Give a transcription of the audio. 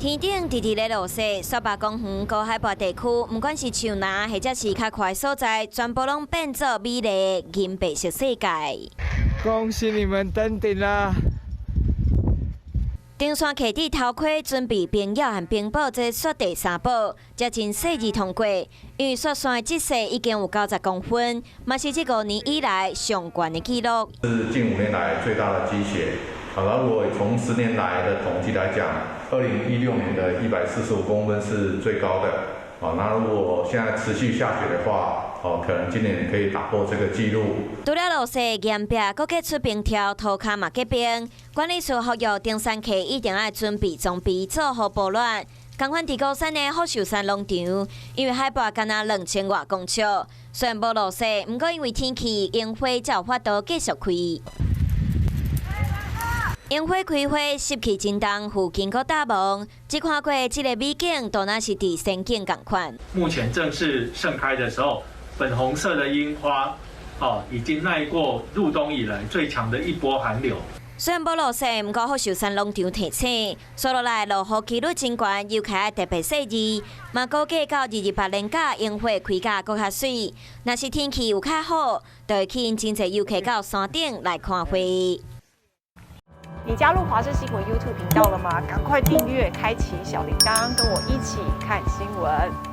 天頂直直咧落雪，雪霸公園高海拔地區，毋管是樹林或者是較寬所在，全部攏變做美麗銀白色世界。恭喜你們登頂啦！登山客佇頭盔準備冰鹞和冰雹這雪地三寶，才真細緻通過。因為雪山的積雪已經有90公分，嘛是這5年以來上懸的紀錄。是近5年來最大的積雪。好，那如果從10年來的統計來講，2016年的145公分是最高的。好，那如果現在持續下雪的話，哦，可能今年可以打破這個紀錄。除了落雪，岩壁閣結出冰條，塗跤嘛結冰。管理處呼籲登山客一定愛準備裝備，做好保暖。仝款佇高山的福壽山農場，因為海拔干焦2000外公尺，雖然無落雪，毋過因為天氣，櫻花才有法度繼續開。櫻花開花，濕氣真重，附近閣大霧，只看過這个美景，都若是佇仙境仝款。目前正是盛開的時候，粉紅色的櫻花，哦，已經耐過入冬以來最強的一波寒流。雖然無落雪，毋過福壽山農場提醒，紲落來落雨幾率真懸，遊客愛特別細緻。嘛估計到228連假，櫻花開甲閣較媠。若是天氣有較好，就會吸引真濟遊客到山頂來看花。你加入華視新聞 YouTube 頻道了嗎？趕快訂閱，開啟小鈴鐺，跟我一起看新聞。